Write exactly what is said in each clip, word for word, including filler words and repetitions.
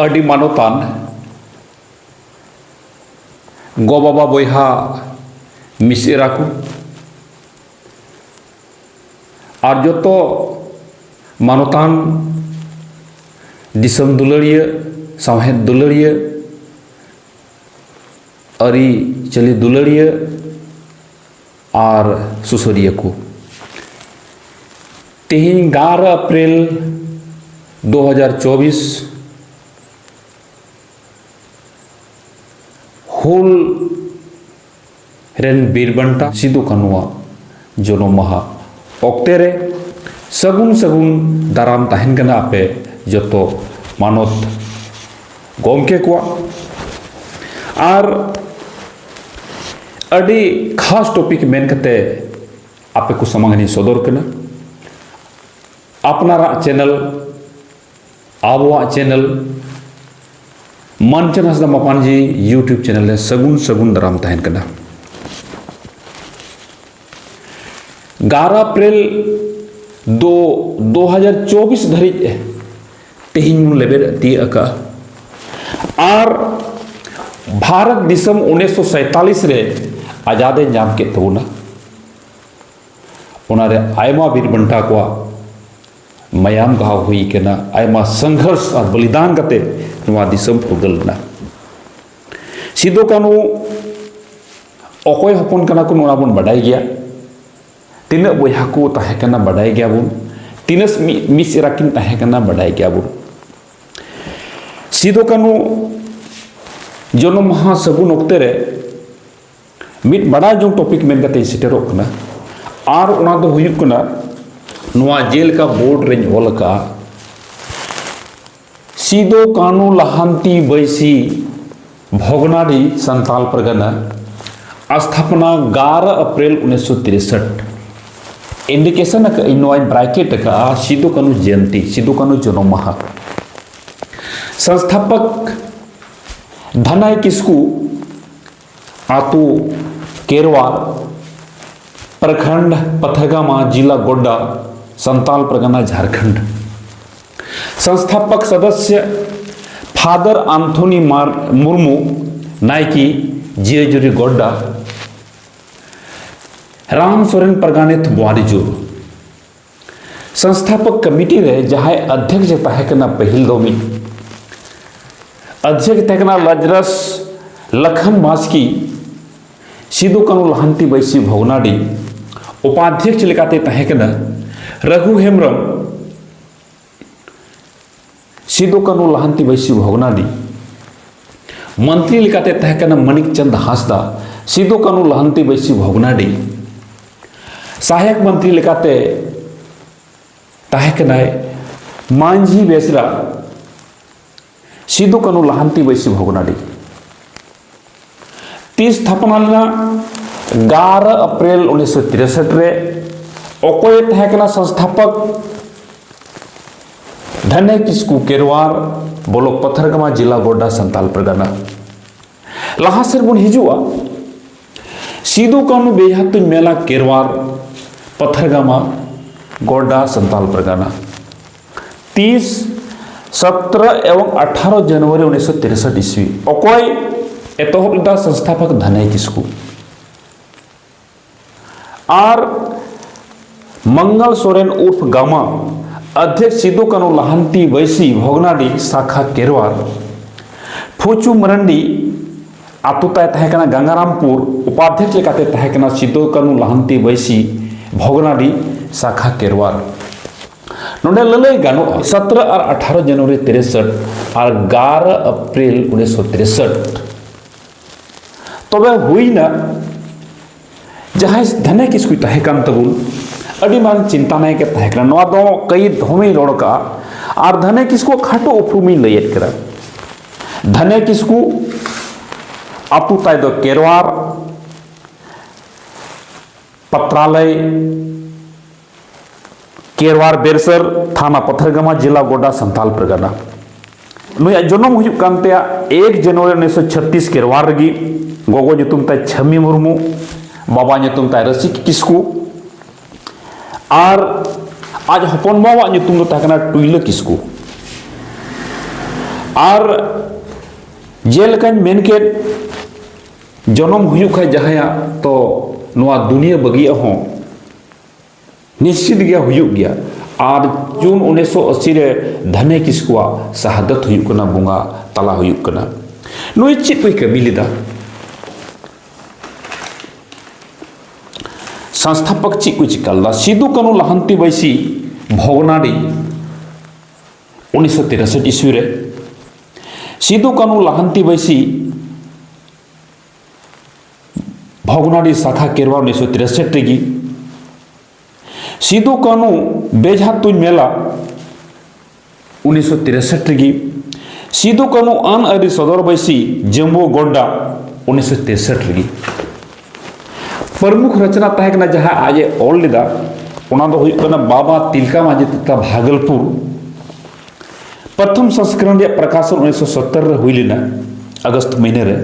ᱟᱹᱰᱤ ᱢᱟᱱᱚᱛᱟᱱ ᱜᱚ-ᱵᱟᱵᱟ, ᱵᱚᱭᱦᱟ, ᱢᱤᱥᱮᱨᱟ ᱠᱚ ᱟᱨ ᱡᱚᱛᱚ ᱢᱟᱱᱚᱛᱟᱱ ᱫᱤᱥᱚᱢ ᱫᱩᱞᱟᱹᱲᱤᱭᱟᱹ, ᱥᱟᱶᱦᱮᱫ ᱫᱩᱞᱟᱹᱲᱤᱭᱟᱹ, ᱟᱹᱨᱤᱪᱟᱹᱞᱤ ᱫᱩᱞᱟᱹᱲᱤᱭᱟᱹ ᱟᱨ ᱥᱩᱥᱟᱹᱨᱤᱭᱟᱹ ᱠᱚ᱾ ᱛᱮᱦᱮᱧ ᱮᱜᱟᱨᱚ ᱮᱯᱨᱤᱞ ᱫᱩ ᱦᱟᱡᱟᱨ ᱪᱚᱵᱵᱤᱥ, ᱦᱩᱞ ᱨᱮᱱ ᱵᱤᱨ ᱵᱟᱱᱴᱟ ᱥᱤᱫᱩ ᱠᱟᱹᱱᱩᱣᱟᱜ ᱡᱚᱱᱚᱢ ᱢᱟᱦᱟ ᱚᱠᱛᱮ ᱨᱮ ᱥᱟᱹᱜᱩᱱ ᱥᱟᱹᱜᱩᱱ ᱫᱟᱨᱟᱢ ᱛᱟᱦᱮᱱ ᱠᱟᱱᱟ ᱟᱯᱮ ᱡᱚᱛᱚ ᱢᱟᱱᱚᱛ ᱜᱚᱢᱠᱮ ᱠᱚᱣᱟᱜ᱾ ᱟᱨ ᱟᱹᱰᱤ ᱠᱷᱟᱥ ᱴᱚᱯᱤᱠ ᱢᱮᱱ ᱠᱟᱛᱮ ᱟᱯᱮ ᱠᱚ ᱥᱟᱢᱟᱝ ᱨᱤᱧ ᱥᱚᱫᱚᱨ ᱠᱟᱱᱟ᱾ ᱟᱯᱱᱟᱨᱟᱜ ᱪᱮᱱᱮᱞ, ᱟᱵᱚᱣᱟᱜ ᱪᱮᱱᱮᱞ, ᱢᱟᱱᱪᱟᱱ ᱦᱟᱸᱥᱫᱟ ᱢᱟᱯᱟᱱᱡᱤ YouTube ᱪᱮᱱᱮᱞ ᱨᱮ ᱥᱟᱹᱜᱩᱱ ᱥᱟᱹᱜᱩᱱ ᱫᱟᱨᱟᱢ ᱛᱟᱦᱮᱱ ᱠᱟᱱᱟ᱾ ᱮᱜᱟᱨᱚ ᱮᱯᱨᱤᱞ ᱫᱚ ᱫᱩ ᱦᱟᱡᱟᱨ ᱪᱚᱵᱵᱤᱥ ᱫᱷᱟᱹᱨᱤᱡ ᱛᱮᱦᱮᱧ ᱵᱚᱱ ᱞᱮᱵᱮᱫ ᱛᱤᱭᱟᱹᱜ ᱟᱠᱟᱫᱼᱟ᱾ ᱟᱨ ᱵᱷᱟᱨᱚᱛ ᱫᱤᱥᱚᱢ ᱩᱱᱤᱥᱥᱚ ᱥᱟᱭᱛᱟᱞᱤᱥ ᱨᱮ ᱟᱡᱟᱫᱮ ᱧᱟᱢ ᱠᱮᱫ ᱛᱟᱵᱚᱱᱟ᱾ ᱚᱱᱟᱨᱮ ᱟᱭᱢᱟ ᱵᱤᱨ ᱵᱟᱱᱴᱟ ᱠᱚᱣᱟᱜ ᱢᱟᱭᱟᱢ ᱵᱟᱦᱟᱣ ᱦᱩᱭ ᱠᱟᱱᱟ, ᱟᱭᱢᱟ ᱥᱚᱝᱜᱷᱚᱨᱥ ᱟᱨ ᱵᱚᱞᱤᱫᱟᱱ ᱠᱟᱛᱮ ᱱᱚᱣᱟ ᱫᱤᱥᱚᱢ ᱯᱷᱩᱨᱜᱟᱹᱞ ᱞᱮᱱᱟ᱾ ᱥᱤᱫᱩ ᱠᱟᱹᱱᱦᱩ ᱚᱠᱚᱭ ᱦᱚᱯᱚᱱ ᱠᱟᱱᱟ ᱠᱚ, ᱱᱚᱣᱟ ᱵᱚᱱ ᱵᱟᱰᱟᱭ ᱜᱮᱭᱟ᱾ ᱛᱤᱱᱟᱹᱜ ᱵᱚᱭᱦᱟ ᱠᱚ ᱛᱟᱦᱮᱸ ᱠᱟᱱᱟ, ᱵᱟᱰᱟᱭ ᱜᱮᱭᱟᱵᱚᱱ᱾ ᱛᱤᱱᱟᱹᱜ ᱢᱤ-, ᱢᱤᱥ ᱮᱨᱟ ᱠᱤᱱ ᱛᱟᱦᱮᱸ ᱠᱟᱱᱟ, ᱵᱟᱰᱟᱭ ᱜᱮᱭᱟᱵᱚᱱ᱾ ᱥᱤᱫᱩ ᱠᱟᱹᱱᱦᱩ ᱡᱚᱱᱚᱢ ᱢᱟᱦᱟ ᱥᱟᱹᱜᱩᱱ ᱚᱠᱛᱮ ᱨᱮ ᱢᱤᱫ ᱵᱟᱰᱟᱭ ᱡᱚᱝ ᱴᱚᱯᱤᱠ ᱢᱮᱱ ᱠᱟᱛᱮ ᱤᱧ ᱥᱮᱴᱮᱨᱚᱜ ᱠᱟᱱᱟ᱾ ᱟᱨ ᱚᱱᱟ ᱫᱚ ᱦᱩᱭᱩᱜ ᱠᱟᱱᱟ, ᱱᱚᱣᱟ ᱡᱮᱞᱮᱠᱟ ᱵᱳᱨᱰ ᱨᱮᱧ ᱚᱞ ᱟᱠᱟᱫᱼᱟ, ᱥᱤᱫᱩ ᱠᱟᱹᱱᱦᱩ ᱞᱟᱦᱟᱱᱛᱤ ᱵᱟᱹᱭᱥᱤ ᱵᱷᱚᱜᱽᱱᱟᱰᱤ ᱥᱟᱱᱛᱟᱞ ᱯᱟᱨᱜᱟᱱᱟ, ᱟᱥᱛᱷᱟᱯᱚᱱᱟ ᱮᱜᱟᱨᱚ ᱮᱯᱨᱤᱞ ᱩᱱᱤᱥᱥᱚ ᱛᱤᱨᱥᱚᱴ᱾ ᱤᱱᱰᱤᱠᱮᱥᱚᱱ ᱟᱠᱟᱫ ᱟᱹᱧ, ᱱᱚᱣᱟᱧ ᱵᱨᱟᱭᱠᱮᱴ ᱟᱠᱟᱫᱼᱟ, ᱥᱤᱫᱩ ᱠᱟᱹᱱᱦᱩ ᱡᱚᱭᱚᱱᱛᱤ, ᱥᱤᱫᱩ ᱠᱟᱹᱱᱦᱩ ᱡᱚᱱᱚᱢ ᱢᱟᱦᱟ᱾ ᱥᱚᱝᱥᱛᱷᱟᱯᱚᱠ ᱫᱷᱟᱱᱟᱭ ᱠᱤᱥᱠᱩ, ᱟᱹᱛᱩ ᱠᱮᱨᱣᱟᱞ, ᱯᱨᱚᱠᱷᱚᱸᱰ ᱯᱟᱛᱷᱟᱜᱟᱢᱟ, ᱡᱤᱞᱟ ᱜᱳᱰᱰᱟ, ᱥᱟᱱᱛᱟᱞ ᱯᱟᱨᱜᱟᱱᱟ, ᱡᱷᱟᱨᱠᱷᱚᱸᱰ᱾ ᱥᱚᱝᱥᱛᱷᱟᱯᱚᱠ ᱥᱚᱫᱚᱥᱭᱚ ᱯᱷᱟᱫᱟᱨ ᱟᱱᱛᱷᱳᱱᱤ ᱢᱟᱨ ᱢᱩᱨᱢᱩ, ᱱᱟᱭᱠᱮ ᱡᱤᱭᱟᱹᱡᱩᱨᱤ ᱜᱚᱰᱰᱟ, ᱨᱟᱢ ᱥᱚᱨᱮᱱ ᱯᱟᱨᱜᱟᱱᱮᱛ ᱵᱳᱣᱟᱨᱤᱡᱳᱨ᱾ ᱥᱚᱝᱥᱛᱷᱟᱯᱚᱠ ᱠᱚᱢᱤᱴᱤ ᱨᱮ ᱡᱟᱦᱟᱸᱭ ᱚᱫᱽᱫᱷᱭᱚᱠᱥ ᱛᱟᱦᱮᱸ ᱠᱟᱱᱟ, ᱯᱟᱹᱦᱤᱞ ᱫᱚ ᱢᱤᱫ ᱚᱫᱽᱫᱷᱭᱚᱠᱥ ᱛᱟᱦᱮᱸ ᱠᱟᱱᱟ ᱞᱟᱡᱽᱨᱟᱥ ᱞᱟᱠᱷᱟᱱ ᱵᱟᱥᱠᱤ, ᱥᱤᱫᱩ ᱠᱟᱹᱱᱩ ᱞᱟᱦᱟᱱᱛᱤ ᱵᱟᱹᱭᱥᱤ ᱵᱷᱚᱜᱽᱱᱟᱰᱤ᱾ ᱩᱯᱟᱫᱷᱭᱚᱠᱥ ᱞᱮᱠᱟᱛᱮ ᱛᱟᱦᱮᱸ ᱠᱟᱱᱟ ᱨᱟᱹᱜᱷᱩ ᱦᱮᱢᱵᱨᱚᱢ, ᱥᱤᱫᱩ ᱠᱟᱹᱱᱩ ᱞᱟᱦᱟᱱᱛᱤ ᱵᱟᱹᱭᱥᱤ ᱵᱷᱚᱜᱽᱱᱟᱰᱤ᱾ ᱢᱚᱱᱛᱨᱤ ᱞᱮᱠᱟᱛᱮ ᱛᱟᱦᱮᱸ ᱠᱟᱱᱟ ᱢᱟᱱᱤᱠ ᱪᱟᱸᱫᱽ ᱦᱟᱸᱥᱫᱟ, ᱥᱤᱫᱩ ᱠᱟᱹᱱᱩ ᱞᱟᱦᱟᱱᱛᱤ ᱵᱟᱹᱭᱥᱤ ᱵᱷᱚᱜᱽᱱᱟᱰᱤ᱾ ᱥᱟᱦᱟᱭᱚᱠ ᱢᱚᱱᱛᱨᱤ ᱞᱮᱠᱟᱛᱮ ᱛᱟᱦᱮᱸ ᱠᱟᱱᱟᱭ ᱢᱟᱹᱡᱷᱤ ᱵᱮᱥᱨᱟ, ᱥᱤᱫᱩ ᱠᱟᱹᱱᱩ ᱞᱟᱦᱟᱱᱛᱤ ᱵᱟᱹᱭᱥᱤ ᱵᱷᱚᱜᱽᱱᱟᱰᱤ᱾ ᱛᱤᱥ ᱛᱷᱟᱯᱚᱱᱟ ᱞᱮᱱᱟ? ᱮᱜᱟᱨᱚ ᱮᱯᱨᱤᱞ ᱩᱱᱤᱥᱥᱚ ᱛᱤᱨᱥᱚᱴ ᱨᱮ᱾ ᱚᱠᱚᱭᱮ ᱛᱟᱦᱮᱸ ᱠᱟᱱᱟ ᱥᱚᱝᱥᱛᱷᱟᱯᱚᱠ? ᱫᱷᱟᱱᱮ ᱠᱤᱥᱠᱩ ᱠᱮᱨᱣᱟᱨ, ᱵᱚᱞᱚᱠ ᱯᱟᱛᱷᱟᱨᱜᱟᱢᱟ, ᱡᱮᱞᱟ ᱜᱚᱰᱰᱟ, ᱥᱟᱱᱛᱟᱞ ᱯᱟᱨᱜᱟᱱᱟ᱾ ᱞᱟᱦᱟ ᱥᱮᱫ ᱵᱚᱱ ᱦᱤᱡᱩᱜᱼᱟ᱾ ᱥᱤᱫᱩ ᱠᱟᱹᱱᱩ ᱵᱮᱡᱷᱟ ᱛᱩᱧ ᱢᱮᱞᱟ ᱠᱮᱨᱣᱟᱨ, ᱯᱟᱛᱷᱟᱨᱜᱟᱢᱟ, ᱜᱚᱰᱰᱟ, ᱥᱟᱱᱛᱟᱞ ᱯᱟᱨᱜᱟᱱᱟ᱾ ᱛᱤᱥ? ᱥᱚᱛᱨᱚ ᱮᱵᱚᱝ ᱟᱴᱷᱟᱨᱚ ᱡᱟᱱᱩᱣᱟᱨᱤ ᱩᱱᱤᱥᱥᱚ ᱛᱤᱨᱥᱚᱴ ᱤᱥᱣᱤ᱾ ᱚᱠᱚᱭ ᱮᱛᱚᱦᱚᱵ ᱞᱮᱫᱟ? ᱥᱚᱝᱥᱛᱷᱟᱯᱚᱠ ᱫᱷᱟᱱᱮ ᱠᱤᱥᱠᱩ᱾ ᱟᱨ ᱢᱚᱝᱜᱚᱞ ᱥᱚᱨᱮᱱ ᱩᱨᱯᱷ ᱜᱟᱢᱟ, ᱚᱫᱽᱫᱷᱭᱚᱠᱥ ᱥᱤᱫᱩ ᱠᱟᱹᱱᱩ ᱞᱟᱦᱟᱱᱛᱤ ᱵᱟᱹᱭᱥᱤ ᱵᱷᱚᱜᱽᱱᱟᱰᱤ ᱥᱟᱠᱷᱟ ᱠᱮᱨᱣᱟᱨ᱾ ᱯᱷᱩᱪᱩ ᱢᱟᱨᱟᱱᱰᱤ, ᱟᱛᱳ ᱛᱟᱭ ᱛᱟᱦᱮᱸ ᱠᱟᱱᱟ ᱜᱟᱝᱜᱟᱨᱟᱢᱯᱩᱨ, ᱩᱯᱟᱫᱷᱭᱚᱠᱥ ᱞᱮᱠᱟᱛᱮ ᱛᱟᱦᱮᱸ ᱠᱟᱱᱟ ᱥᱤᱫᱩ ᱠᱟᱹᱱᱩ ᱞᱟᱦᱟᱱᱛᱤ ᱵᱟᱹᱭᱥᱤ ᱵᱷᱚᱜᱽᱱᱟᱰᱤ ᱥᱟᱠᱷᱟ ᱠᱮᱨᱣᱟᱨ᱾ ᱱᱚᱰᱮ ᱞᱟᱹᱞᱟᱹᱭ ᱜᱟᱱᱚᱜᱼᱟ, ᱥᱚᱛᱨᱚ ᱟᱨ ᱟᱴᱷᱟᱨᱚ ᱡᱟᱱᱩᱣᱟᱨᱤ ᱛᱤᱨᱥᱚᱴ ᱟᱨ ᱮᱜᱟᱨᱚ ᱮᱯᱨᱤᱞ ᱩᱱᱤᱥᱥᱚ ᱛᱤᱨᱥᱚᱴ᱾ ᱛᱚᱵᱮ ᱦᱩᱭᱱᱟ, ᱡᱟᱦᱟᱸᱭ ᱫᱷᱟᱱᱮ ᱠᱤᱥᱠᱩᱭ ᱛᱟᱦᱮᱸ ᱠᱟᱱ ᱛᱟᱵᱚᱱ, ᱟᱹᱰᱤ ᱢᱟᱨᱟᱝ ᱪᱤᱱᱛᱟ ᱱᱟᱭᱚᱠ ᱮ ᱛᱟᱦᱮᱸ ᱠᱟᱱᱟ᱾ ᱱᱚᱣᱟ ᱫᱚ ᱠᱟᱹᱭᱤ ᱫᱷᱚᱢᱤᱧ ᱨᱚᱲ ᱠᱟᱜᱼᱟ, ᱟᱨ ᱫᱷᱟᱱᱮ ᱠᱤᱥᱠᱩᱣᱟᱜ ᱠᱷᱟᱴᱚ ᱩᱯᱨᱩᱢᱤᱧ ᱞᱟᱹᱭᱮᱫ ᱠᱟᱱᱟ᱾ ᱫᱷᱟᱱᱮ ᱠᱤᱥᱠᱩ, ᱟᱛᱳ ᱛᱟᱭ ᱫᱚ ᱠᱮᱨᱣᱟᱨ, ᱯᱟᱛᱨᱟᱞᱟᱭ, ᱠᱮᱨᱣᱟᱨ ᱵᱮᱨᱥᱟᱨ, ᱛᱷᱟᱱᱟ ᱯᱟᱛᱷᱟᱨᱜᱟᱢᱟ, ᱡᱮᱞᱟ ᱜᱚᱰᱰᱟ, ᱥᱟᱱᱛᱟᱞ ᱯᱟᱨᱜᱟᱱᱟ᱾ ᱱᱩᱭᱟᱜ ᱡᱚᱱᱚᱢ ᱦᱩᱭᱩᱜ ᱠᱟᱱ ᱛᱟᱭᱟ ᱮᱠ ᱡᱟᱱᱩᱣᱟᱨᱤ ᱩᱱᱤᱥᱥᱚ ᱪᱷᱟᱛᱛᱤᱥ ᱠᱮᱨᱣᱟᱨ ᱨᱮᱜᱮ᱾ ᱜᱚᱜᱚ ᱧᱩᱛᱩᱢ ᱛᱟᱭ ᱪᱷᱟᱢᱤ ᱢᱩᱨᱢᱩ, ᱵᱟᱵᱟ ᱧᱩᱛᱩᱢ ᱛᱟᱭ ᱨᱟᱹᱥᱤᱠ ᱠᱤᱥᱠᱩ, ᱟᱨ ᱟᱡ ᱦᱚᱯᱚᱱ ᱵᱟᱵᱟᱣᱟᱜ ᱧᱩᱛᱩᱢ ᱫᱚ ᱛᱟᱦᱮᱸ ᱠᱟᱱᱟ ᱴᱩᱭᱞᱟᱹ ᱠᱤᱥᱠᱩ᱾ ᱟᱨ ᱡᱮᱞᱮᱠᱟᱧ ᱢᱮᱱ ᱠᱮᱫ, ᱡᱚᱱᱚᱢ ᱦᱩᱭᱩᱜ ᱠᱷᱟᱡ ᱡᱟᱦᱟᱸᱭᱟᱜ, ᱛᱚ ᱱᱚᱣᱟ ᱫᱩᱱᱤᱭᱟᱹ ᱵᱟᱹᱜᱤᱭᱟᱜ ᱦᱚᱸ ᱱᱤᱥᱪᱤᱛ ᱜᱮ ᱦᱩᱭᱩᱜ ᱜᱮᱭᱟ᱾ ᱟᱨ ᱡᱩᱱ ᱩᱱᱤᱥᱥᱚ ᱟᱥᱤ ᱨᱮ ᱫᱷᱟᱱᱮ ᱠᱤᱥᱠᱩᱣᱟᱜ ᱥᱟᱦᱟᱫᱚᱛ ᱦᱩᱭᱩᱜ ᱠᱟᱱᱟ, ᱵᱚᱸᱜᱟ ᱛᱟᱞᱟ ᱦᱩᱭᱩᱜ ᱠᱟᱱᱟ᱾ ᱱᱩᱭ ᱪᱮᱫ ᱠᱚᱭ ᱠᱟᱹᱢᱤ ᱞᱮᱫᱟ? ᱥᱚᱝᱥᱛᱷᱟᱯᱚᱠ ᱪᱮᱫ ᱠᱚ ᱪᱤᱠᱟ ᱞᱮᱫᱟ? ᱥᱤᱫᱩ ᱠᱟᱹᱱᱩ ᱞᱟᱦᱟᱱᱛᱤ ᱵᱟᱹᱭᱥᱤ ᱵᱷᱚᱜᱽᱱᱟᱰᱤ ᱩᱱᱤᱥᱥᱚ ᱛᱤᱨᱥᱚᱴ ᱤᱥᱣᱤ ᱨᱮ, ᱥᱤᱫᱩ ᱠᱟᱹᱱᱩ ᱞᱟᱦᱟᱱᱛᱤ ᱵᱟᱹᱭᱥᱤ ᱵᱷᱚᱜᱽᱱᱟᱰᱤ ᱥᱟᱠᱷᱟ ᱠᱮᱨᱣᱟ ᱩᱱᱤᱥᱥᱚ ᱛᱤᱨᱥᱚᱴ ᱨᱮᱜᱮ, ᱥᱤᱫᱩ ᱠᱟᱹᱱᱩ ᱵᱮᱡᱷᱟ ᱛᱩᱧ ᱢᱮᱞᱟ ᱩᱱᱤᱥᱥᱚ ᱛᱤᱨᱥᱚᱴ ᱨᱮᱜᱮ, ᱥᱤᱫᱩ ᱠᱟᱹᱱᱩ ᱟᱹᱱ ᱟᱹᱨᱤ ᱥᱚᱫᱚᱨ ᱵᱟᱹᱭᱥᱤ ᱡᱟᱹᱢᱵᱩ ᱜᱚᱰᱰᱟ ᱩᱱᱤᱥᱥᱚ ᱛᱤᱨᱥᱚᱴ ᱨᱮᱜᱮ᱾ ᱯᱨᱚᱢᱩᱠᱷ ᱨᱚᱪᱚᱱᱟ ᱛᱟᱦᱮᱸ ᱠᱟᱱᱟ ᱡᱟᱦᱟᱸ ᱟᱡ ᱮ ᱚᱞ ᱞᱮᱫᱟ, ᱚᱱᱟ ᱫᱚ ᱦᱩᱭᱩᱜ ᱠᱟᱱᱟ ᱵᱟᱵᱟ ᱛᱤᱞᱠᱟ ᱢᱟᱹᱡᱷᱤ ᱛᱚᱛᱷᱟ ᱵᱷᱟᱜᱚᱞᱯᱩᱨ᱾ ᱯᱨᱚᱛᱷᱚᱢ ᱥᱚᱝᱥᱠᱨᱚᱱ ᱨᱮᱭᱟᱜ ᱯᱨᱚᱠᱟᱥᱚᱱ ᱩᱱᱤᱥᱥᱚ ᱥᱚᱛᱛᱚᱨ ᱨᱮ ᱦᱩᱭ ᱞᱮᱱᱟ, ᱟᱜᱚᱥᱴ ᱢᱟᱹᱦᱱᱟᱹ ᱨᱮ᱾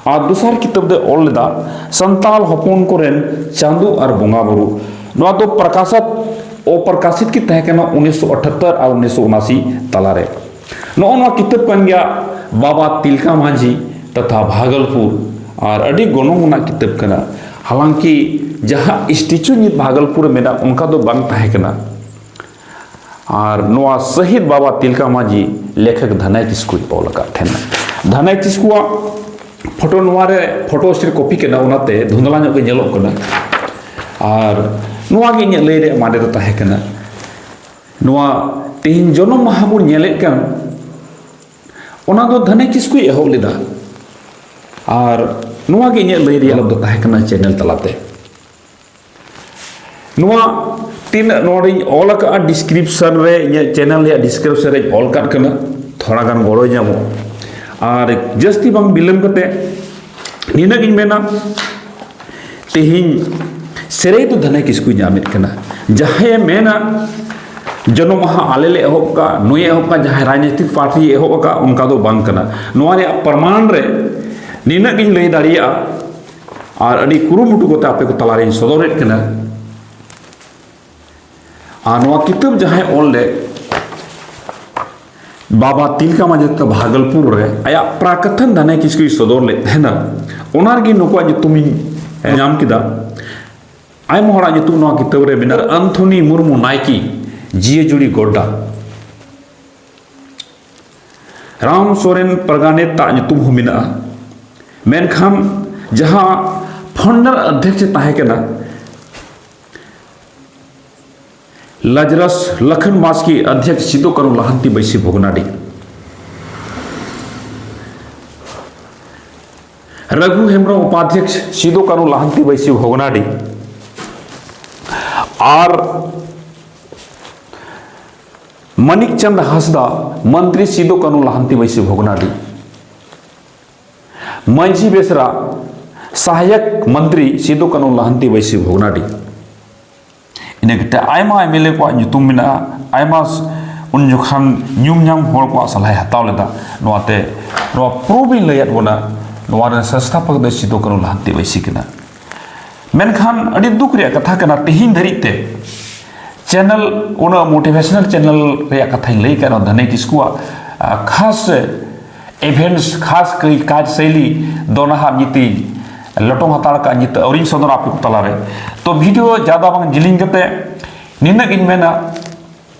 ᱟᱨ ᱫᱚᱥᱟᱨ ᱠᱤᱛᱟᱹᱵ ᱫᱚᱭ ᱚᱞ ᱞᱮᱫᱟ ᱥᱟᱱᱛᱟᱲ ᱦᱚᱯᱚᱱ ᱠᱚᱨᱮᱱ ᱪᱟᱸᱫᱳ ᱟᱨ ᱵᱚᱸᱜᱟ ᱵᱩᱨᱩ᱾ ᱱᱚᱣᱟ ᱫᱚ ᱯᱨᱚᱠᱟᱥᱚᱛ ᱚᱯᱨᱚᱠᱟᱥᱤᱛ ᱜᱮ ᱛᱟᱦᱮᱸ ᱠᱟᱱᱟ ᱩᱱᱤᱥᱥᱚ ᱟᱴᱷᱟᱛᱛᱚᱨ ᱟᱨ ᱩᱱᱤᱥᱥᱚ ᱩᱱᱟᱥᱤ ᱛᱟᱞᱟᱨᱮ᱾ ᱱᱚᱜᱼᱚ ᱱᱚᱣᱟ ᱠᱤᱛᱟᱹᱵ ᱠᱟᱱ ᱜᱮᱭᱟ ᱵᱟᱵᱟ ᱛᱤᱞᱠᱟ ᱢᱟᱹᱡᱷᱤ ᱛᱚᱛᱷᱟ ᱵᱷᱟᱜᱚᱞᱯᱩᱨ, ᱟᱨ ᱟᱹᱰᱤ ᱜᱚᱱᱚᱝ ᱟᱱᱟᱜ ᱠᱤᱛᱟᱹᱵ ᱠᱟᱱᱟ᱾ ᱦᱟᱞᱟᱝᱠᱤ ᱡᱟᱦᱟᱸ ᱥᱴᱮᱪᱩ ᱱᱤᱛ ᱵᱷᱟᱜᱚᱞᱯᱩᱨ ᱨᱮ ᱢᱮᱱᱟᱜ, ᱚᱱᱠᱟ ᱫᱚ ᱵᱟᱝ ᱛᱟᱦᱮᱸ ᱠᱟᱱᱟ᱾ ᱟᱨ ᱱᱚᱣᱟ ᱥᱟᱹᱦᱤᱫ ᱵᱟᱵᱟ ᱛᱤᱞᱠᱟ ᱢᱟᱹᱡᱷᱤ ᱞᱮᱠᱷᱚᱠ ᱫᱷᱟᱱᱟᱭ ᱠᱤᱥᱠᱩᱭ ᱚᱞ ᱟᱠᱟᱫ ᱛᱟᱦᱮᱱᱟ᱾ ᱫᱷᱟᱱᱟᱭ ᱠᱤᱥᱠᱩᱣᱟᱜ ᱯᱷᱳᱴᱳ ᱱᱚᱣᱟ ᱨᱮ ᱯᱷᱳᱴᱳ ᱥᱴᱮᱴ ᱠᱚᱯᱤ ᱠᱟᱱᱟ, ᱚᱱᱟᱛᱮ ᱫᱷᱩᱸᱫᱽᱞᱟ ᱧᱚᱜ ᱜᱮ ᱧᱮᱞᱚᱜ ᱠᱟᱱᱟ᱾ ᱟᱨ ᱱᱚᱣᱟ ᱜᱮ ᱤᱧᱟᱹᱜ ᱞᱟᱹᱭ ᱨᱮᱭᱟᱜ ᱢᱟᱱᱮ ᱫᱚ ᱛᱟᱦᱮᱸ ᱠᱟᱱᱟ᱾ ᱱᱚᱣᱟ ᱛᱮᱦᱮᱧ ᱡᱚᱱᱚᱢ ᱢᱟᱦᱟ ᱵᱚᱱ ᱧᱮᱞᱮᱫ ᱠᱟᱱ, ᱚᱱᱟ ᱫᱚ ᱫᱷᱟᱱᱟᱭ ᱠᱤᱥᱠᱩᱭ ᱮᱦᱚᱵ ᱞᱮᱫᱟ᱾ ᱟᱨ ᱱᱚᱣᱟ ᱜᱮ ᱤᱧᱟᱹᱜ ᱞᱟᱹᱭ ᱨᱮᱭᱟᱜ ᱫᱚ ᱛᱟᱦᱮᱸ ᱠᱟᱱᱟ ᱪᱮᱱᱮᱞ ᱛᱟᱞᱟᱛᱮ᱾ ᱱᱚᱣᱟ ᱛᱤᱱᱟᱹᱜ ᱱᱚᱰᱮᱧ ᱚᱞ ᱟᱠᱟᱫᱼᱟ, ᱰᱤᱥᱠᱨᱤᱯᱥᱚᱱ ᱨᱮ, ᱤᱧᱟᱹᱜ ᱪᱮᱱᱮᱞ ᱨᱮᱭᱟᱜ ᱰᱤᱥᱠᱨᱤᱯᱥᱚᱱ ᱨᱮᱧ ᱚᱞ ᱠᱟᱜ ᱠᱟᱱᱟ, ᱛᱷᱚᱲᱟ ᱜᱟᱱ ᱜᱚᱲᱚᱭ ᱧᱟᱢᱚᱜ᱾ ᱟᱨ ᱡᱟᱹᱥᱛᱤ ᱵᱟᱝ ᱵᱤᱞᱚᱢ ᱠᱟᱛᱮ ᱱᱤᱱᱟᱹᱜ ᱜᱤᱧ ᱢᱮᱱᱟ, ᱛᱮᱦᱮᱧ ᱥᱮᱨᱮᱧ ᱫᱚ ᱫᱷᱟᱱᱟᱭ ᱠᱤᱥᱠᱩᱭ ᱧᱟᱢᱮᱫ ᱠᱟᱱᱟ᱾ ᱡᱟᱦᱟᱸᱭᱮ ᱢᱮᱱᱟ ᱡᱚᱱᱚᱢ ᱢᱟᱦᱟ ᱟᱞᱮ ᱞᱮ ᱮᱦᱚᱵ ᱠᱟᱜ, ᱱᱩᱭᱮ ᱮᱦᱚᱵ ᱠᱟᱜ, ᱡᱟᱦᱟᱸᱭ ᱨᱟᱡᱽᱱᱤᱛᱤᱠ ᱯᱟᱨᱴᱤᱭ ᱮᱦᱚᱵ ᱟᱠᱟᱫ, ᱚᱱᱠᱟ ᱫᱚ ᱵᱟᱝ ᱠᱟᱱᱟ᱾ ᱱᱚᱣᱟ ᱨᱮᱭᱟᱜ ᱯᱨᱚᱢᱟᱱ ᱨᱮ ᱱᱤᱱᱟᱹᱜ ᱜᱤᱧ ᱞᱟᱹᱭ ᱫᱟᱲᱮᱭᱟᱜᱼᱟ᱾ ᱟᱨ ᱟᱹᱰᱤ ᱠᱩᱨᱩᱢᱩᱴᱩ ᱠᱟᱛᱮ ᱟᱯᱮ ᱠᱚ ᱛᱟᱞᱟᱨᱮᱧ ᱥᱚᱫᱚᱨᱮᱫ ᱠᱟᱱᱟ᱾ ᱟᱨ ᱱᱚᱣᱟ ᱠᱤᱛᱟᱹᱵ ᱡᱟᱦᱟᱸᱭ ᱚᱞ ᱞᱮᱫ, ᱵᱟᱵᱟ ᱛᱤᱞᱠᱟ ᱢᱟᱹᱡᱷᱤ ᱫᱚ ᱵᱷᱟᱜᱚᱞᱯᱩᱨ ᱨᱮ ᱟᱭᱟᱜ ᱯᱨᱟᱠᱟᱛᱷᱟᱱ ᱫᱷᱟᱱᱮ ᱠᱤᱪᱷᱩᱭ ᱥᱚᱫᱚᱨ ᱞᱮᱫ ᱛᱟᱦᱮᱱᱟ᱾ ᱚᱱᱟ ᱨᱮᱜᱮ ᱱᱩᱠᱩᱣᱟᱜ ᱧᱩᱛᱩᱢᱤᱧ ᱧᱟᱢ ᱠᱮᱫᱟ᱾ ᱟᱭᱢᱟ ᱦᱚᱲᱟᱜ ᱧᱩᱛᱩᱢ ᱱᱚᱣᱟ ᱠᱤᱛᱟᱹᱵ ᱨᱮ ᱢᱮᱱᱟᱜᱼᱟ᱾ ᱟᱱᱛᱷᱳᱱᱤ ᱢᱩᱨᱢᱩ ᱱᱟᱭᱠᱤ, ᱡᱤᱭᱟᱹ ᱡᱩᱲᱤ ᱜᱚᱰᱰᱟ, ᱨᱟᱢ ᱥᱚᱨᱮᱱ ᱯᱨᱟᱜᱟᱱᱮᱛ ᱟᱜ ᱧᱩᱛᱩᱢ ᱦᱚᱸ ᱢᱮᱱᱟᱜᱼᱟ᱾ ᱢᱮᱱᱠᱷᱟᱱ ᱡᱟᱦᱟᱸ ᱯᱷᱚᱱᱰᱟᱨ ᱚᱫᱽᱫᱷᱚᱠᱥ ᱛᱟᱦᱮᱸ ᱠᱟᱱᱟ, ᱞᱟᱡᱽᱨᱟᱥ ᱞᱟᱠᱷᱟᱱ ᱢᱟᱥᱠᱤ ᱚᱫᱽᱫᱷᱚᱠᱥ ᱥᱤᱫᱩ ᱠᱟᱹᱱᱩ ᱞᱟᱦᱟᱱᱛᱤ ᱵᱟᱹᱭᱥᱤ ᱵᱷᱚᱜᱽᱱᱟᱰᱤ, ᱨᱟᱹᱜᱷᱩ ᱦᱮᱢᱵᱨᱚᱢ ᱩᱯᱟᱫᱷᱭᱚᱠᱥ ᱥᱤᱫᱩ ᱠᱟᱹᱱᱩ ᱞᱟᱦᱟᱱᱛᱤ ᱵᱟᱹᱭᱥᱤ ᱵᱷᱚᱜᱽᱱᱟᱰᱤ, ᱟᱨ ᱢᱟᱱᱤᱠ ᱪᱟᱸᱫᱽ ᱦᱟᱸᱥᱫᱟ ᱢᱚᱱᱛᱨᱤ ᱥᱤᱫᱩ ᱠᱟᱹᱱᱩ ᱞᱟᱦᱟᱱᱛᱤ ᱵᱟᱹᱭᱥᱤ ᱵᱷᱚᱜᱽᱱᱟᱰᱤ, ᱢᱟᱹᱡᱷᱤ ᱵᱮᱥᱨᱟ ᱥᱟᱦᱟᱭᱚᱠ ᱢᱚᱱᱛᱨᱤ ᱥᱤᱫᱩ ᱠᱟᱹᱱᱩ ᱞᱟᱦᱟᱱᱛᱤ ᱵᱟᱹᱭᱥᱤ ᱵᱷᱚᱜᱽᱱᱟᱰᱤ᱾ ᱤᱱᱟᱹ ᱠᱟᱛᱮ ᱟᱭᱢᱟ ᱮᱢ ᱮᱞ ᱮ ᱠᱚᱣᱟᱜ ᱧᱩᱛᱩᱢ ᱢᱮᱱᱟᱜᱼᱟ, ᱟᱭᱢᱟ ᱩᱱ ᱡᱚᱠᱷᱟᱱ ᱧᱩᱢ ᱧᱟᱢ ᱦᱚᱲ ᱠᱚᱣᱟᱜ ᱥᱟᱞᱦᱟᱭ ᱦᱟᱛᱟᱣ ᱞᱮᱫᱟ᱾ ᱱᱚᱣᱟᱛᱮ ᱱᱚᱣᱟ ᱯᱨᱩᱯᱷ ᱤᱧ ᱞᱟᱹᱭᱟᱫ ᱵᱚᱱᱟ, ᱱᱚᱣᱟ ᱨᱮᱱ ᱥᱚᱝᱥᱛᱷᱟᱯᱚᱠ ᱫᱚ ᱥᱤᱫᱩ ᱠᱟᱹᱱᱩ ᱞᱟᱦᱟᱱᱛᱤ ᱵᱟᱹᱭᱥᱤ ᱠᱟᱱᱟ᱾ ᱢᱮᱱᱠᱷᱟᱱ ᱟᱹᱰᱤ ᱫᱩᱠ ᱨᱮᱭᱟᱜ ᱠᱟᱛᱷᱟ ᱠᱟᱱᱟ, ᱛᱮᱦᱮᱧ ᱫᱷᱟᱹᱨᱤᱡ ᱛᱮ ᱪᱮᱱᱮᱞ, ᱚᱱᱟ ᱢᱳᱴᱤᱵᱷᱮᱥᱚᱱᱟᱞ ᱪᱮᱱᱮᱞ ᱨᱮᱭᱟᱜ ᱠᱟᱛᱷᱟᱧ ᱞᱟᱹᱭ ᱠᱟᱜ, ᱱᱚᱣᱟ ᱫᱷᱟᱹᱱᱟᱹᱭ ᱠᱤᱥᱠᱩᱣᱟᱜ, ᱟ, ᱠᱷᱟᱥ ᱤᱵᱷᱮᱱᱴᱥ, ᱠᱷᱟᱥ ᱠᱟᱹᱭ ᱠᱟᱡᱽ ᱥᱟᱹᱭᱞᱤ ᱫᱚ ᱱᱟᱦᱟᱜ ᱱᱤᱛᱤᱧ ᱞᱚᱴᱚᱢ ᱦᱟᱛᱟᱲ ᱠᱟᱜᱼᱟ, ᱱᱤᱛ ᱟᱹᱣᱨᱤᱧ ᱥᱚᱫᱚᱨᱟ ᱟᱯᱮ ᱠᱚ ᱛᱟᱞᱟᱨᱮ᱾ ᱛᱚ, ᱵᱷᱤᱰᱤᱭᱳ ᱡᱟᱫᱟ ᱵᱟᱝ ᱡᱤᱞᱤᱧ ᱠᱟᱛᱮ ᱱᱤᱱᱟᱹᱜ ᱜᱤᱧ ᱢᱮᱱᱟ,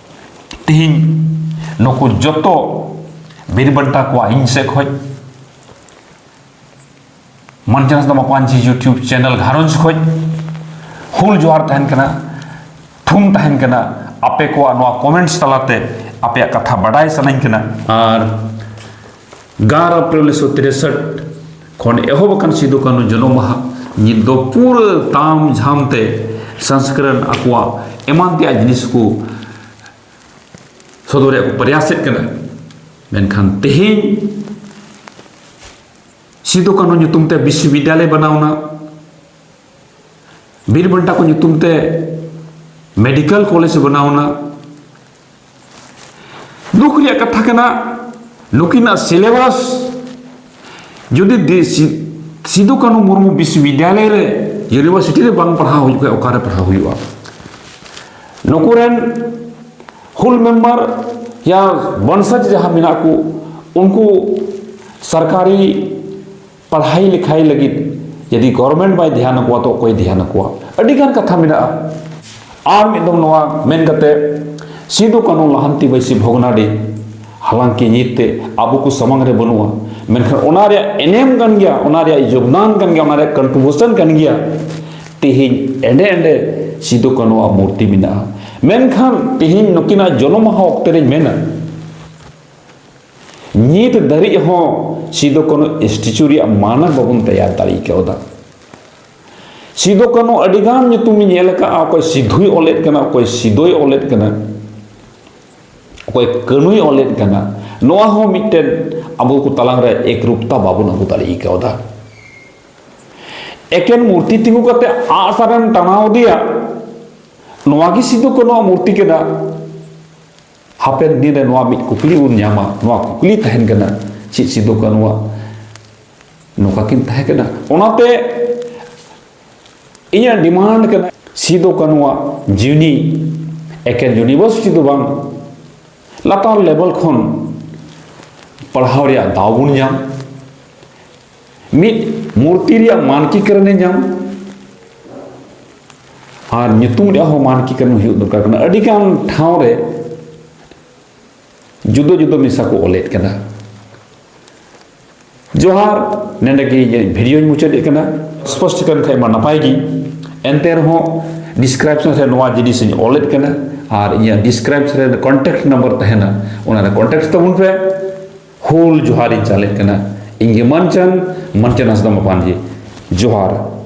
ᱛᱤᱦᱤᱧ ᱱᱩᱠᱩ ᱡᱚᱛᱚ ᱵᱤᱨ ᱵᱟᱱᱴᱟ ᱠᱚᱣᱟᱜ ᱤᱧ ᱥᱮᱫ ᱠᱷᱚᱡ ᱢᱟᱱᱡᱟᱱᱟᱥ ᱫᱟᱢᱟ ᱯᱟᱧᱪᱤ YouTube ᱪᱮᱱᱮᱞ ᱜᱷᱟᱨᱚᱸᱡᱽ ᱠᱷᱚᱡ ᱦᱩᱞ ᱡᱚᱦᱟᱨ ᱛᱟᱦᱮᱱ ᱠᱟᱱᱟ, ᱛᱷᱩᱢ ᱛᱟᱦᱮᱱ ᱠᱟᱱᱟ᱾ ᱟᱯᱮ ᱠᱚᱣᱟᱜ ᱱᱚᱣᱟ ᱠᱚᱢᱮᱱᱴᱥ ᱛᱟᱞᱟᱛᱮ ᱟᱯᱮᱭᱟᱜ ᱠᱟᱛᱷᱟ ᱵᱟᱰᱟᱭ ᱥᱟᱱᱟᱧ ᱠᱟᱱᱟ᱾ ᱟᱨ ᱜᱟᱨ ᱟᱯᱨᱤᱞ ᱩᱱᱤᱥᱥᱚ ᱛᱤᱨᱥᱚᱴ ᱠᱷᱚᱱ ᱮᱦᱚᱵ ᱟᱠᱟᱱ ᱥᱤᱫᱩ ᱠᱟᱹᱱᱩ ᱡᱚᱱᱚᱢ ᱢᱟᱦᱟ ᱧᱤᱫᱟᱹ ᱫᱚ ᱯᱩᱨᱟᱹ ᱛᱟᱢ ᱡᱷᱟᱢ ᱛᱮ ᱥᱚᱝᱥᱠᱨᱚᱱ ᱟᱠᱚᱣᱟᱜ ᱮᱢᱟᱱ ᱛᱮᱭᱟᱜ ᱡᱤᱱᱤᱥ ᱠᱚ ᱥᱚᱫᱚᱨ ᱨᱮᱭᱟᱜ ᱠᱚ ᱯᱨᱚᱭᱟᱥᱮᱫ ᱠᱟᱱᱟ᱾ ᱢᱮᱱᱠᱷᱟᱱ ᱛᱮᱦᱮᱧ ᱥᱤᱫᱩ ᱠᱟᱹᱱᱩ ᱧᱩᱛᱩᱢ ᱛᱮ ᱵᱤᱥᱥᱚᱵᱤᱫᱽᱭᱟᱞᱚᱭ ᱵᱮᱱᱟᱣᱱᱟ, ᱵᱤᱨ ᱵᱟᱱᱴᱟ ᱠᱚ ᱧᱩᱛᱩᱢ ᱛᱮ ᱢᱮᱰᱤᱠᱮᱞ ᱠᱚᱞᱮᱡᱽ ᱵᱮᱱᱟᱣᱱᱟ᱾ ᱫᱩᱠ ᱨᱮᱭᱟᱜ ᱠᱟᱛᱷᱟ ᱠᱟᱱᱟ, ᱱᱩᱠᱤᱱᱟᱜ ᱥᱤᱞᱮᱵᱟᱥ ᱡᱩᱫᱤ ᱫᱤ-, ᱥᱤ-, ᱥᱤᱫᱩ ᱠᱟᱹᱱᱩ ᱢᱩᱨᱢᱩ ᱵᱤᱥᱥᱚᱵᱤᱫᱽᱭᱟᱞᱚᱭ ᱨᱮ, ᱤᱭᱩᱱᱤᱵᱷᱟᱨᱥᱤᱴᱤ ᱨᱮ ᱵᱟᱝ ᱯᱟᱲᱦᱟᱣ ᱦᱩᱭᱩᱜ ᱠᱷᱟᱱ, ᱚᱠᱟᱨᱮ ᱯᱟᱲᱦᱟᱣ ᱦᱩᱭᱩᱜᱼᱟ? ᱱᱩᱠᱩ ᱨᱮᱱ ᱦᱩᱞ ᱢᱮᱢᱵᱟᱨ ᱡᱟᱦᱟᱸ ᱵᱚᱝᱥᱚᱡᱽ ᱡᱟᱦᱟᱸ ᱢᱮᱱᱟᱜ ᱠᱚ, ᱩᱱᱠᱩ ᱥᱚᱨᱠᱟᱨᱤ ᱯᱟᱲᱦᱟᱭ ᱞᱮᱠᱷᱟᱭ ᱞᱟᱹᱜᱤᱫ ᱡᱩᱫᱤ ᱜᱚᱵᱷᱚᱨᱱᱢᱮᱱᱴ ᱵᱟᱭ ᱫᱷᱮᱭᱟᱱ ᱟᱠᱚᱣᱟ, ᱛᱚ ᱚᱠᱚᱭ ᱫᱷᱮᱭᱟᱱ ᱟᱠᱚᱣᱟ? ᱟᱹᱰᱤ ᱜᱟᱱ ᱠᱟᱛᱷᱟ ᱢᱮᱱᱟᱜᱼᱟ᱾ ᱟᱨ ᱢᱤᱫ ᱫᱚᱢ ᱱᱚᱣᱟ ᱢᱮᱱ ᱠᱟᱛᱮ, ᱥᱤᱫᱩ ᱠᱟᱹᱱᱦᱩ ᱞᱟᱦᱟᱱᱛᱤ ᱵᱟᱹᱭᱥᱤ ᱵᱷᱚᱜᱽᱱᱟᱰᱤ, ᱦᱟᱞᱟᱝᱠᱤ ᱧᱤᱛ ᱛᱮ ᱟᱵᱚ ᱠᱚ ᱥᱟᱢᱟᱝ ᱨᱮ ᱵᱟᱹᱱᱩᱜᱼᱟ, ᱢᱮᱱᱠᱷᱟᱱ ᱚᱱᱟ ᱨᱮᱭᱟᱜ ᱮᱱᱮᱢ ᱠᱟᱱ ᱜᱮᱭᱟ, ᱚᱱᱟ ᱨᱮᱭᱟᱜ ᱡᱳᱜᱽᱫᱟᱱ ᱠᱟᱱ ᱜᱮᱭᱟ, ᱚᱱᱟ ᱨᱮᱭᱟᱜ ᱠᱚᱱᱴᱨᱤᱵᱤᱭᱩᱥᱚᱱ ᱠᱟᱱ ᱜᱮᱭᱟ᱾ ᱛᱮᱦᱮᱧ ᱮᱸᱰᱮ ᱮᱸᱰᱮ ᱥᱤᱫᱩ ᱠᱟᱹᱱᱦᱩᱣᱟᱜ ᱢᱩᱨᱛᱤ ᱢᱮᱱᱟᱜᱼᱟ, ᱢᱮᱱᱠᱷᱟᱱ ᱛᱮᱦᱮᱧ ᱱᱩᱠᱤᱱᱟᱜ ᱡᱚᱱᱚᱢ ᱢᱟᱦᱟ ᱚᱠᱛᱮ ᱨᱤᱧ ᱢᱮᱱᱟ, ᱱᱤᱛ ᱫᱷᱟᱹᱨᱤᱡ ᱦᱚᱸ ᱥᱤᱫᱩ ᱠᱟᱹᱱᱦᱩ ᱥᱴᱮᱪᱩ ᱨᱮᱭᱟᱜ ᱢᱟᱱᱟ ᱵᱟᱵᱚᱱ ᱛᱮᱭᱟᱨ ᱫᱟᱲᱮ ᱠᱟᱣᱫᱟ᱾ ᱥᱤᱫᱩ ᱠᱟᱹᱱᱦᱩ ᱟᱹᱰᱤᱜᱟᱱ ᱧᱩᱛᱩᱢ ᱤᱧ ᱧᱮᱞ ᱟᱠᱟᱫᱼᱟ, ᱚᱠᱚᱭ ᱥᱤᱫᱷᱩᱭ ᱚᱞᱮᱫ ᱠᱟᱱᱟ, ᱚᱠᱚᱭ ᱥᱤᱫᱳᱭ ᱚᱞᱮᱫ ᱠᱟᱱᱟ, ᱚᱠᱚᱭ ᱠᱟᱹᱱᱩᱭ ᱚᱞᱮᱫ ᱠᱟᱱᱟ᱾ ᱱᱚᱣᱟ ᱦᱚᱸ ᱢᱤᱫᱴᱮᱱ ᱟᱵᱚ ᱠᱚ ᱛᱟᱞᱟᱝ ᱨᱮ ᱮᱠᱨᱩᱯᱛᱟ ᱵᱟᱵᱚᱱ ᱟᱹᱜᱩ ᱫᱟᱲᱮ ᱠᱟᱣᱫᱟ᱾ ᱮᱠᱮᱱ ᱢᱩᱨᱛᱤ ᱛᱤᱸᱜᱩ ᱠᱟᱛᱮ ᱟᱜᱼᱥᱟᱨᱮᱢ ᱴᱟᱱᱟᱣ ᱤᱫᱤᱭᱟ, ᱱᱚᱣᱟ ᱜᱮ ᱥᱤᱫᱩ ᱠᱟᱹᱱᱦᱩᱣᱟᱜ ᱢᱩᱨᱛᱤ ᱠᱟᱱᱟ᱾ ᱦᱟᱯᱮᱱ ᱫᱤᱱ ᱨᱮ ᱱᱚᱣᱟ ᱢᱤᱫ ᱠᱩᱠᱞᱤ ᱵᱚᱱ ᱧᱟᱢᱟ, ᱱᱚᱣᱟ ᱠᱩᱠᱞᱤ ᱛᱟᱦᱮᱱ ᱠᱟᱱᱟ, ᱪᱮᱫ ᱥᱤᱫᱩ ᱠᱟᱹᱱᱦᱩᱣᱟᱜ ᱱᱚᱝᱠᱟ ᱠᱤᱱ ᱛᱟᱦᱮᱸ ᱠᱟᱱᱟ? ᱚᱱᱟᱛᱮ ᱤᱧᱟᱹᱜ ᱰᱤᱢᱟᱱᱰ ᱠᱟᱱᱟ, ᱥᱤᱫᱩ ᱠᱟᱹᱱᱦᱩᱣᱟᱜ ᱡᱤᱣᱱᱤ ᱮᱠᱮᱱ ᱤᱭᱩᱱᱤᱵᱷᱟᱨᱥᱤᱴᱤ ᱫᱚ ᱵᱟᱝ, ᱞᱟᱛᱟᱨ ᱞᱮᱵᱮᱞ ᱠᱷᱚᱱ ᱯᱟᱲᱦᱟᱣ ᱨᱮᱭᱟᱜ ᱫᱟᱣ ᱵᱚᱱ ᱧᱟᱢ, ᱢᱤᱫ ᱢᱩᱨᱛᱤ ᱨᱮᱭᱟᱜ ᱢᱟᱱᱠᱤᱠᱨᱚᱱᱮ ᱧᱟᱢ, ᱟᱨ ᱧᱩᱛᱩᱢ ᱨᱮᱭᱟᱜ ᱦᱚᱸ ᱢᱟᱱᱠᱤᱠᱨᱚᱱ ᱦᱩᱭᱩᱜ ᱫᱚᱨᱠᱟᱨ ᱠᱟᱱᱟ᱾ ᱟᱹᱰᱤᱜᱟᱱ ᱴᱷᱟᱶ ᱨᱮ ᱡᱩᱫᱟᱹ ᱡᱩᱫᱟᱹ ᱢᱮᱥᱟ ᱠᱚ ᱚᱞᱮᱫ ᱠᱟᱱᱟ᱾ ᱡᱚᱦᱟᱨ, ᱱᱚᱰᱮ ᱜᱮ ᱤᱧᱟᱹᱜ ᱵᱷᱤᱰᱤᱭᱳᱧ ᱢᱩᱪᱟᱹᱫᱮᱫ ᱠᱟᱱᱟ᱾ ᱥᱯᱚᱥᱴ ᱠᱟᱱ ᱠᱷᱟᱡ ᱢᱟ ᱱᱟᱯᱟᱭ ᱜᱮ, ᱮᱱᱛᱮ ᱨᱮᱦᱚᱸ ᱰᱤᱥᱠᱨᱤᱯᱥᱚᱱ ᱨᱮ ᱱᱚᱣᱟ ᱡᱤᱱᱤᱥ ᱤᱧ ᱚᱞᱮᱫ ᱠᱟᱱᱟ, ᱟᱨ ᱤᱧᱟᱹᱜ ᱰᱤᱥᱠᱨᱤᱯᱥᱚᱱ ᱨᱮ ᱠᱚᱱᱴᱟᱠᱴ ᱱᱟᱢᱵᱟᱨ ᱛᱟᱦᱮᱱᱟ, ᱚᱱᱟ ᱨᱮ ᱠᱚᱱᱴᱟᱠᱴ ᱛᱟᱵᱚᱱ ᱯᱮ᱾ ᱦᱩᱞ ᱡᱚᱦᱟᱨ ᱤᱧ ᱪᱟᱞᱮᱫ ᱠᱟᱱᱟ᱾ ᱤᱧ ᱜᱮ ᱢᱟᱱᱪᱟᱱ, ᱢᱟᱱᱪᱟᱱ ᱦᱟᱸᱥᱫᱟ ᱢᱟᱯᱟᱱᱡᱤ᱾ ᱡᱚᱦᱟᱨ᱾